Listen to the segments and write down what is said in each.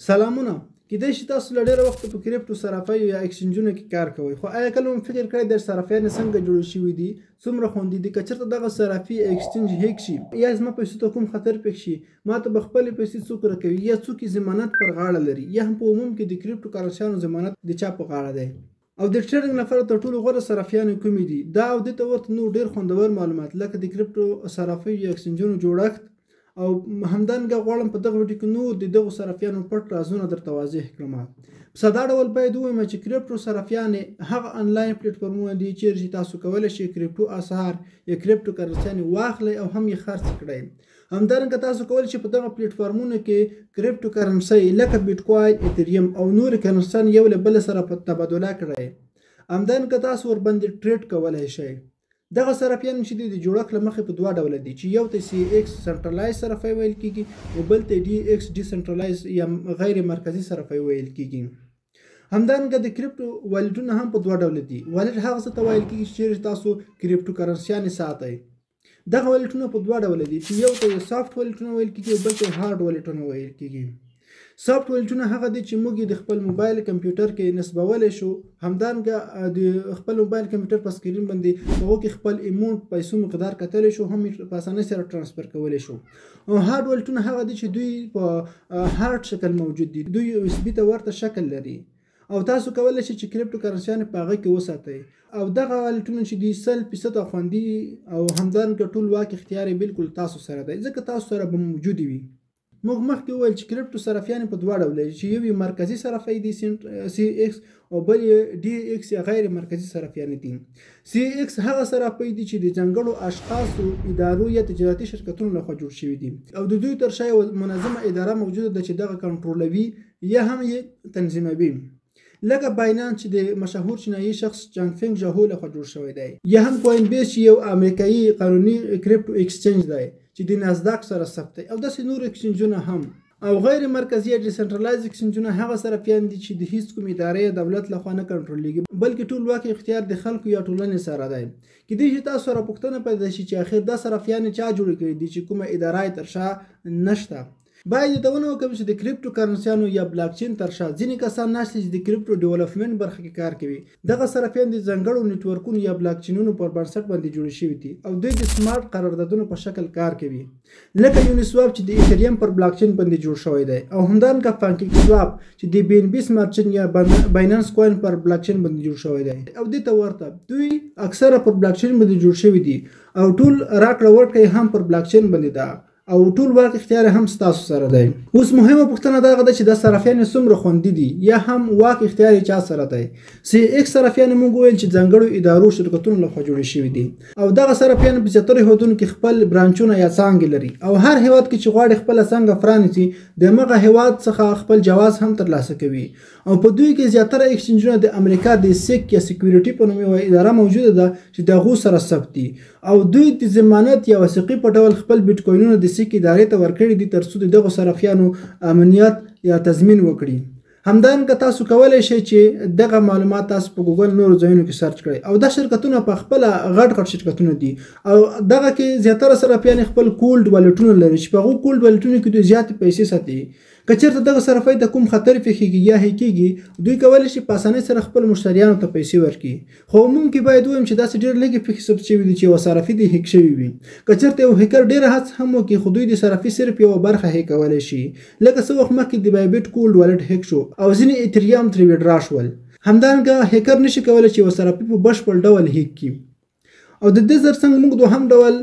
سلامونه. کیدای شي تاسو له ډېره وخته په کریپټو صرافیو یا ایکسچینجونو کې کار کوئ، خو آیا کله مو فکر کړی د صرافیانې څنګه جوړې شوي دي، څومره خوندي دي؟ که چېرته دغه صرافي ایکسچینج هیک شي یا زما پیسو ته کوم خطر پېښ شي، ما ته به خپلې پیسې څوک راکوي یا څوک یې ضمانت پر غاړه لري، یا هم په عموم کې د کریپټو کرنسیانو ضمانت د چا په غاړه دی، او د ټریډینګ لپاره تر ټولو غوره صرافیانې کومې دي؟ دا او دې ته ورته نور ډېر خوندور معلومات لکه د کریپټو صرافیو یا ایکسچینجونو جوړښت، او همدارنګه غواړم په دغه ویډیو کې نور د دغو صرافیانو پټ رازونه درته واضح کړم. په ساده ډول باید ووایم چې کریپټو صرافیانې هغه انلاین پلیټفارمونه دي چیرې چې تاسو کولی شئ کریپټو اسعار یا کریپټو کرنسیانې واخلئ او هم یې خرڅ کړئ. همدارنګه تاسو کولی شئ په دغه پلیټفارمونو کې کریپټو کرنسۍ لکه بیټ کوین، ایتریم او نورې کرنسیانې یو له بل سره تبادله کړئ. همدارنګه تاسو ورباندې ټریډ کولی شئ. دغه صرافیان چې دي د جوړښت له مخې په دوه ډوله دي، چې یو ته سی ایکس سنټرلایز صرافۍ ویل کیږي او بل ته ډي ایکس ډیسنټرلایز یا غیر مرکزي صرافۍ ویل کیږي. همدارنګه د کریپټو والټونه هم په دوه ډوله دي. والټ هغه څه ته ویل کیږي چې چیرې تاسو کریپټو کرنسیانې ساتئ. دغه والټونه په دوه ډوله دي، چې یو ته یې سافټ والټونه ویل کیږي او بل ته یې هارډ والټونه ویل کیږي. سافټ والټونه هغه دي چې موږ یې د خپل موبایل کمپیوټر کې نصبولی شو. همدارنګه د خپل موبایل کمپیوټر په سکرین باندې هغو کې خپل امونټ پیسو مقدار کتلی شو، هم یې په اسانۍ سره ټرانسفر کولی شو. او هارډ والټونه هغه دي چې دوی په هارډ شکل موجود دي، دوی یو اس بي ته ورته شکل لري او تاسو کولی شئ چې کریپټو کرنسیانې په هغه کې وساتئ. او دغه والټونه چې دي 100% خوندي او همدارنګه ټول واک اختیار یې بالکل تاسو سره دی، ځکه تاسو سره به موجودې وي. موږ مخکې وویل چې کریپټو صرافیانې په دوه ډوله دي، چې یو یې مرکزي صرافۍ دي سی ایکس او بل یې ډي ایکس یا غیر مرکزي صرافیانې دي. سی ایکس هغه صرافۍ دي چې د ځانګړو اشخاصو، ادارو یا تجارتي شرکتونو لخوا جوړ شوي دي او د دوی تر شا یوه منظمه اداره موجوده ده چې دغه کنټرولوي یا هم یې تنظیموي، لکه باینانس چې د مشهور چینایي شخص چانګ فینګ ژاهو لخوا جوړ شوی دی، یا هم کوین بیس چې یو امریکایي قانوني کریپټو ایکسچینج دی چې د ناسداک سره ثبت دی، او داسې نور ایکسچینجونه هم. او غیر مرکزي یا ډیسنټرلایز ایکسچینجونه هغه صرافیان دي چې د هیڅ کوم ادارې یا دولت لخوا نه کنټرولېږي، بلکې ټول واک اختیار د خلکو یا ټولنې سره دی. کیدای شي تاسو سره پوښتنه پیدا شي چې اخر دا صرافیانې چا جوړې کړي دي چې کومه اداره یې تر شا نشته. باید یادونه وکړم چې د کریپټو کرنسیانو یا بلاکچین تر شا ځینې کسان ناست دي چې د کریپټو ډیولپمنټ برخه کې کار کوي. دغه صرافیان د ځانګړو نیټورکونو یا بلاکچینونو پر بنسټ باندې جوړ شوي دي او دوی د سمارټ قراردادونو په شکل کار کوي، لکه یونیسواپ چې د ایتریم پر بلاکچین باندې جوړ شوی دی، او همدارنګه پانکیک سواپ چې د بي ان بي سمارټ چین یا بایننس کوین پر بلاکچین باندې جوړ شوی دی، او دې ته ورته دوی اکثره پر بلاکچین باندې جوړ شوي دي او ټول راکړه ورکړه یې هم پر بلاکچین باندې ده او ټول واک اختیار هم ستاسو سره دی. اوس مهمه پوښتنه دغه ده چې دا صرافیانې څومره خوندي دي یا هم واک اختیار یې چا سره دی. سی ایکس صرافیانې موږ وویل چې ځانګړو ادارو شرکتونو لخوا جوړې شوي دي او دغه صرافیانې په زیاترو هیوادونو کې خپل برانچونه یا څانګې لري او هر هیواد کې چې غواړي خپله څانګه پرانیزي د همغه هیواد څخه خپل جواز هم ترلاسه کوي. او په دوی کې زیاتره ایکسچینجونه د امریکا د سیک یا سکیورټي په نوم یوه اداره موجوده ده چې د هغو سره ثبت دي او دوی د ضمانت یا وثیقې په ډول خپل بیټ کوینونه د سیک ادارې ته ورکړي دي ترڅو د دغو صرافیانو امنیت یا تضمین وکړي. همدارنګه تاسو کولی شئ چې دغه معلومات تاسو په ګوګل نورو ځایونو کې سرچ کړئ. او دا شرکتونه په خپله غټ غټ شرکتونه دي او دغه کې زیاتره صرافیانې خپل کولډ والټونه لري چې په هغو کولډ والټونو کې دوی زیاتې پیسې ساتي. که چېرته دغه صرافۍ ته کوم خطر پېښېږي یا هیکېږي، دوی کولی شي په اسانۍ سره خپل مشتریانو ته پیسې ورکړي. خو عموم کې باید ووایم چې داسې ډېر لږې پېښې ثبت شوي دي چې یوه صرافي دې هیک شوې وي. که چېرته یو هیکر ډېره هڅه هم وکړي، خو دوی د صرافي صرف یوه برخه هیکولی شي، لکه څه وخت مخکې د بایبیټ کولډ والټ هیک شو او ځینې ایتریم ترې ویډرا شول. همدارنګه هیکر نشي کولی چې یوه صرافي په بشپړ ډول هیک کړي. او د دې ترڅنګ موږ دوهم ډول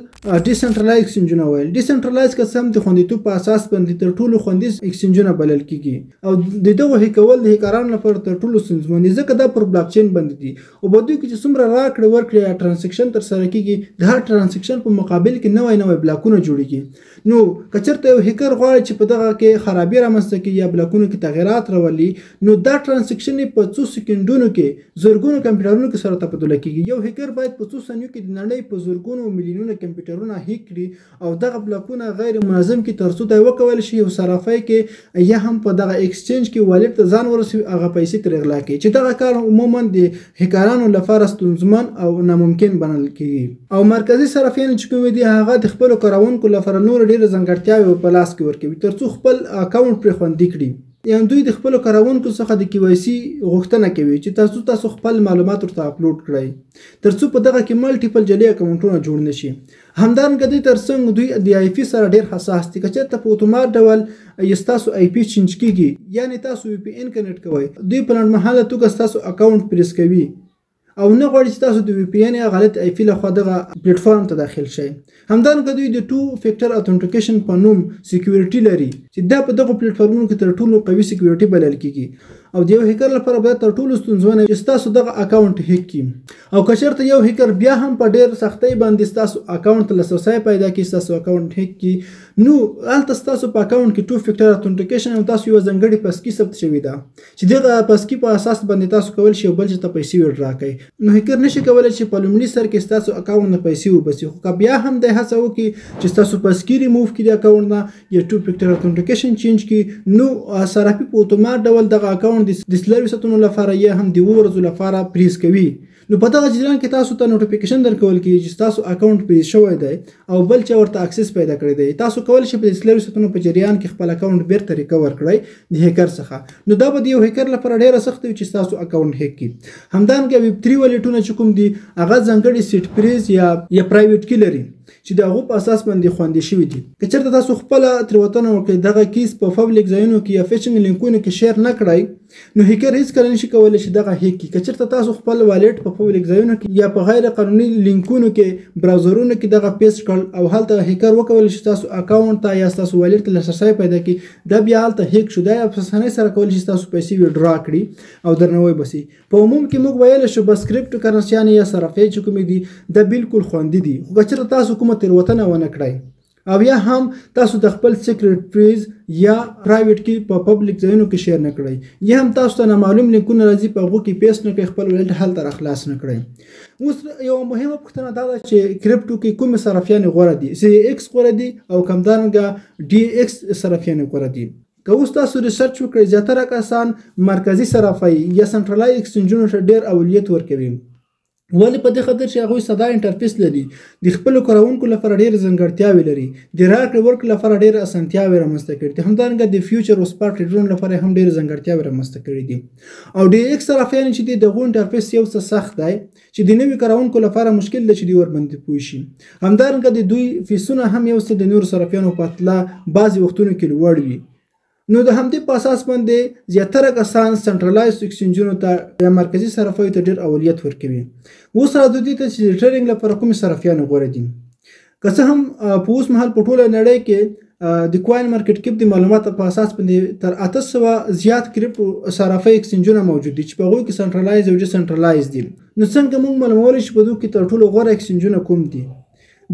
ډیسنټرلایز ایکسچینجونه ویل. ډیسنټرلایز که څه هم د خوندیتوب په اساس باندې تر ټولو خوندي ایکسچینجونه بلل کیږي او د دغو هیکول د هیکرانو لپاره تر ټولو ستونزمن دي، ځکه دا پر بلاکچین باندې دي او په دوی کې چې څومره راکړې ورکړې یا ترانزکشن ترسره کیږي، د هر ترانزکشن په مقابل کې نوی نوی بلاکونه جوړیږي. نو که چېرته یو هیکر غواړي چې په دغه کې خرابي رامنځته کړي یا بلاکونو کې تغیرات راولي، نو دا ترانزکشن یې په څو سیکنډونو کې زرګونو کمپیوټرونو کې سره تبادله کیږي. یو هیکر باید په څو ثانیو کې د نړۍ په زرګونو میلیونونه کمپیوټرونه هیک کړي او دغه بلاکونه غیر منظم کړي ترڅو دی وکولی شي یو صرافۍ کې یا هم په دغه ایکسچینج کې والټ ته ځان ورسوي، هغه پیسې ترې غلا کړي، چې دغه کار عموما د هیکرانو لپاره ستونزمن او ناممکن بلل کیږي. او مرکزي صرافیان چې کومې دي هغه د خپلو کاروونکو لپاره نورې ډېرې ځانګړتیاوې په لاس کې ورکوي ترڅو خپل اکاونټ پرې خوندي کړي. یعنی دوی د خپلو کاروونکو څخه د KYC غوښتنه کوي چې تاسو خپل معلومات ورته اپلوډ کړئ، ترڅو په دغه کې multiple جعلي اکاونټونه جوړ نشي. همدارنګه دوی ترڅنګ دوی د IP سره ډیر حساس دي. که چېرته په اتومات ډول ستاسو IP change کیږي، یعنی تاسو VPN connect کوئ، دوی په لنډمهاله توګه ستاسو اکاونټ freeze کوي او نه غواړي چې تاسو د VPN یا غلط IP لخوا دغه پلیټفارم ته داخل شئ. همدارنګه دوی د two factor authentication په نوم security لري چې دا په دغو پلیټفارمونو کې تر ټولو قوي security بلل کیږي او د یو هیکر لپاره به تر ټولو ستونزمنه چې ستاسو دغه اکاونټ هیک کړي. او که چېرته یو هیکر بیا هم په ډېر سختۍ باندې ستاسو اکاونټ ته لاسرسی پیدا کړي، ستاسو اکاونټ هیک کړي، نو هلته ستاسو په اکاونټ کې two factor authentication او تاسو یوه ځانګړې passkey ثبت شوې ده چې دغه passkey په اساس باندې تاسو کولی شئ یو بل چا ته پیسې withdraw کړئ. نو هیکر نشي کولی چې په لومړي سر کې ستاسو اکاونټ نه پیسې وباسي، خو که بیا هم دی هڅه وکړي چې ستاسو پسکي ریموو کړي د اکاونټ نه یا two factor authentication change کړي، نو صرافي په اتومات ډول دغه اکاونټ د 24 ساعتونو لپاره یا هم د 7 ورځو لپاره freeze کوي. نو په دغه جریان کې تاسو ته notification درکول کیږي چې ستاسو اکاونټ freeze شوی دی او بل چا ورته access پیدا کړی دی. تاسو کولی شئ په 24 ساعتونو په جریان کې خپل اکاونټ بیرته recover کړئ د هیکر څخه. نو دا به د یو هیکر لپاره ډیره سخته وي چې ستاسو اکاونټ هیک کړي. همدارنګه Web3 wallet ونه چې کوم دي هغه ځانګړي seed phrase یا private key لري چې د هغو په اساس باندې خوندي شوي دي. که چېرته تاسو خپله تېروتنه وکړئ، دغه keys په public ځایونو کې یا phishing لینکونو کې share نه کړئ، نو هیکر هیڅکله نشي کولی چې دغه هیک کړي. که چېرته تاسو خپل wallet په public ځایونو کې یا په غیر قانوني لینکونو کې browser ونو کې دغه paste کړ او هلته هیکر وکولی شي ستاسو اکاونټ ته یا ستاسو wallet ته لاسرسی پیدا کړي، دا بیا هلته هیک شو، دا په اسانۍ سره کولی شي ستاسو پیسې withdraw کړي او درنه وباسي. په عموم کې موږ ویلی شو بس crypto currency یانې یا صرافۍ چې کومې دي دا بالکل خوندي دي، خو که چېرته تاسو کومه تېروتنه ونه کړئ او یا هم تاسو د خپل secret phrase یا private key په public ځایونو کې share نه کړئ، یا هم تاسو ته نامعلوم لینکونه راځي په هغو کې paste نه کړئ، خپل wallet هلته راخلاص نه کړئ. اوس یوه مهمه پوښتنه دا ده چې کریپټو کې کومې صرافیانې غوره دي؟ CEX غوره دي او همدارنګه DEX صرافیانې غوره دي. که اوس تاسو research وکړئ، زیاتره کسان مرکزي صرافۍ یا centralized exchange ونو ته ډېر اولویت ورکوي. ولې؟ په دې خاطر چې هغوی ساده interface لري، د خپلو کاروونکو لپاره ډېرې ځانګړتیاوې لري، د راکړې ورکړې لپاره ډېرې اسانتیاوې رامنځته کړي دي، همدارنګه د future او spot trade ونو لپاره هم ډېرې ځانګړتیاوې رامنځته کړي دي. او DEX صرافیانې چې دي د هغو interface یو څه سخت دی چې د نوي کاروونکو لپاره مشکل دی چې دوی ورباندې پوه شي. همدارنګه د دوی fees ونه هم یو څه د نورو صرافیانو په پرتله بعضې وختونو کې لوړ وي. نو د همدې په اساس باندې زیاتره کسان centralized exchange ونو ته یا مرکزي صرافیو ته ډېر اولویت ورکوي. اوس راځو دې ته چې د trading لپاره کومې صرافیانې غوره دي. که څه هم په اوس مهال په ټوله نړۍ کې د CoinMarketCap د معلوماتو په اساس باندې تر 800 زیات کریپټو صرافۍ exchange ونه موجود دي چې په هغو کې centralized او decentralized دي. نو څنګه موږ معلومولی شو په دوی کې تر ټولو غوره exchange ونه کوم دي؟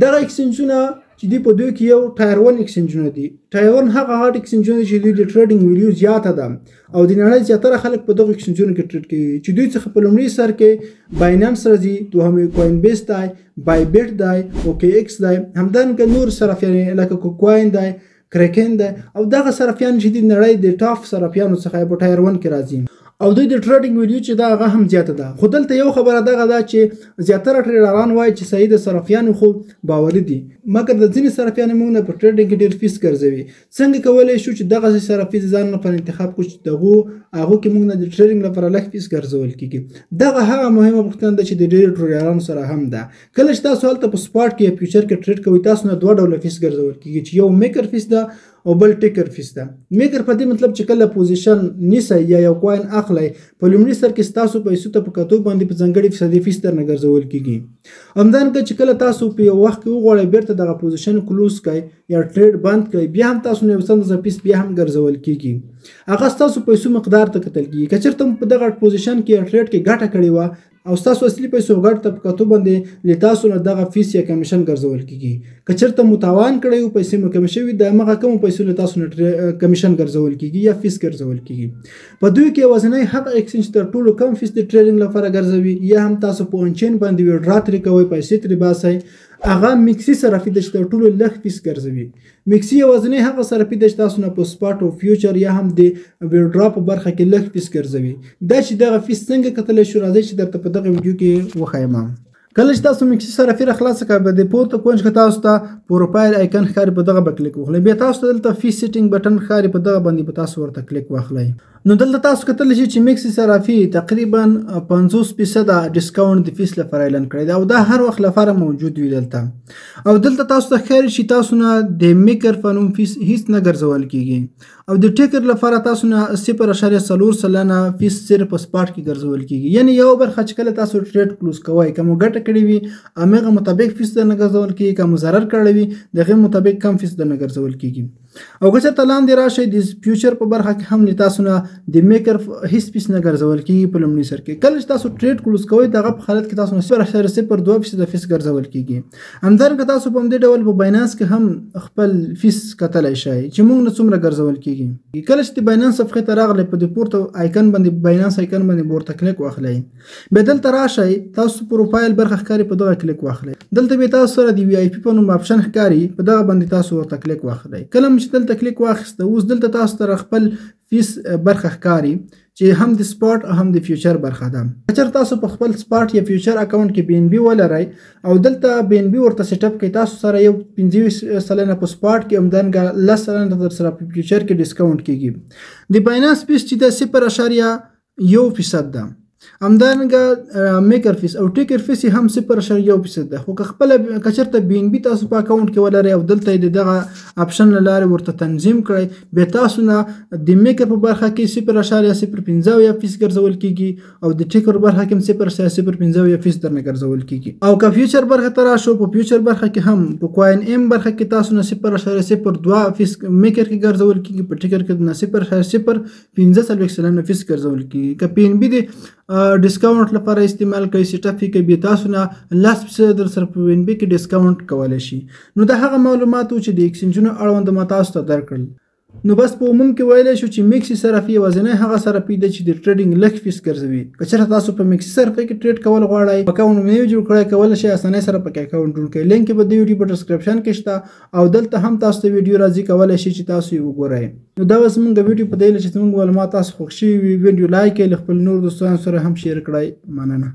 دغه exchange ونه چې دی په دوی کې یو tier 1 exchange ونه دي. tier 1 هغه غټ exchange ونه چې دوی د trading value زیاته ده او د نړۍ زیاتره خلک په دغو exchange ونو کې trade کوي، چې دوی څخه په لومړي سر کې Binance راځي، دوهم یې Coinbase دی، Bybit دی، OKX دی، همدارنګه نور صرافیانې لکه KuCoin دی، Kraken دی او دغه صرافیان چې دي نړۍ د top صرافیانو څخه په tier 1 کې راځي او دوی د trading value چې دا هغه هم زیاته ده. خو دلته یو خبره دغه ده چې زیاتره trader ان وایي چې صحیح د صرافیانو خو باوري دي، مګر د ځینې صرافیانو موږ نه په trading کې ډېر fees ګرځوي. څنګه کولی شو چې دغسې صرافي د ځان لپاره انتخاب کړو چې دغو هغو کې موږ نه د trading لپاره لږ fees ګرځول کېږي؟ دغه هغه مهمه پوښتنه ده چې د ډېرو trader انو سره هم ده. کله چې تاسو هلته په spot کې یا future کې trade کوئ، تاسو نه دوه ډوله fees ګرځول کېږي چې یو maker fees ده او بل taker fees ده. maker په دې مطلب چې کله position نیسئ یا یو coin اخلئ، په لومړي سر کې ستاسو پیسو ته په کتو باندې په ځانګړي فیصدي fees درنه ګرځول کېږي. همدارنګه چې کله تاسو په یو وخت کې وغواړئ بیرته دغه position close کړئ یا trade بند کړئ، بیا هم تاسو نه یو څه اندازه fees بیا هم ګرځول کېږي. هغه ستاسو پیسو مقدار ته کتل کېږي. که چېرته مو په دغه position کې یا trade کې ګټه کړې وه او ستاسو اصلي پیسو ګټه ته په کتو باندې له تاسو نه دغه fees یا commission ګرځول کېږي. که چېرته مو تاوان کړی و، پیسې مو کمې شوي، د همغه کمو پیسو له تاسو نه commission ګرځول کېږي یا fees ګرځول کېږي. په دوی کې یوازینی هغه exchange تر ټولو کم fees د trading لپاره ګرځوي یا هم تاسو په on-chain باندې withdraw ترې کوئ، پیسې ترې باسئ، هغه MEXC صرافي ده چې تر ټولو لږ fees ګرځوي. MEXC یوازینی هغه صرافي ده چې تاسو نه په spot او future یا هم د withdraw په برخه کې لږ fees ګرځوي. دا چې دغه fees څنګه کتلی شو، راځئ چې درته په دغه ویډیو کې وښایم. کله چې تاسو میکسي صرافي را خلاصه کړئ، به د پورته کونج کې تاسو ته profile icon ښکاري، په دغه به کلیک وخلئ. بیا تاسو ته دلته fee setting button ښکاري، په دغه باندې به تاسو ورته کلیک واخلئ. نو دلته تاسو کتلی شئ چې میکسي صرافي تقریبا 50% discount د فیس لپاره اعلان کړی دی او دا هر وخت لپاره موجود وي دلته. او دلته تاسو ته ښکاري چې تاسو نه د میکر په نوم فیس هیڅ نه ګرځول کیږي او د ticker لپاره تاسو نه 0.4% فیس صرف په spot کې ګرځول کیږي. یعنی یو برخه چې کله تاسو trade close کوئ، که مو ګټه کړې وي همغه مطابق فیس درنه ګرځول کیږي، که مو ضرر کړی وي د هغې مطابق کم فیس درنه ګرځول کیږي. او که چېرته لاندې راشئ د future په برخه کې هم له تاسو نه د میکر هیڅ فیس نه ګرځول کیږي په لومړي سر کې. کله چې تاسو trade close کوئ دغه په حالت کې تاسو نه 0.02% فیس ګرځول کیږي. همدارنګه تاسو په همدې ډول په بایننس کې هم خپل فیس کتلی شئ چې موږ نه څومره ګرځول کیږي. کله چې د بایننس صفحې ته راغلئ، په دې پورته icon باندې، بایننس icon باندې به ورته کلیک واخلئ. بیا دلته راشئ، تاسو پروفایل برخه ښکاري، په دغه کلیک واخلئ. دلته بیا تاسو سره د VIP په نوم option ښکاري، په دغه باندې تاسو ورته کلیک واخلئ. کله چې دلته کلیک واخیسته، اوس دلته تاسو ته خپل فیس برخه ښکاري چې هم د spot او هم د future برخه ده. که چېرته تاسو په خپل spot یا future account کې بي ان بي ولرئ او دلته بي ان بي ورته set up کړئ، تاسو سره یو 25% په spot کې همدارنګه 10% در سره په future کې discount کیږي. د بایننس فیس چې ده 0.1% ده. همدارنګه maker فیس او ticker فیس هم 0.1% ده. خو که خپله که چېرته بي ان بي تاسو په account کې ولرئ او دلته یې د دغه option له لارې ورته تنظیم کړئ، بیا تاسو نه د maker په برخه کې 0.05 فیس ګرځول کیږي او د ticker برخه کې هم 0.05 فیس درنه ګرځول کیږي. او که future برخه ته راشو، په future برخه کې هم په کوین ایم برخه کې تاسو نه 0.02 فیس maker کې ګرځول کیږي، په ticker کې نه 0.0545% فیس ګرځول کیږي. که پی ان بي د discount لپاره استعمال کوي، set up یې کوي، بیا تاسو نه 10% در سره په بي ان بي کې discount کولی شي. نو دا هغه معلومات وو چې د exchange ونو اړوند ما تاسو ته درکړل. نو بس په عموم کې ویلی شو چې میکسي صرافي یوازینی هغه صرافي ده چې د trading لږ فیس ګرځوي. که چېرته تاسو په میکسي صرافي کې trade کول غواړئ، account مو نوی جوړ کړی، کولی شئ اسانۍ سره پکې account جوړ کړئ. لینک یې په دې ویډیو په description کې شته او دلته هم تاسو ته ویډیو راځي، کولی شئ چې تاسو یې وګورئ. نو دا اوس زموږ ویډیو په دې هیله چې زموږ معلومات تاسو خوښ شوي وي. ویډیو like کړئ، له خپل نور دوستانو سره هم share کړئ. مننه.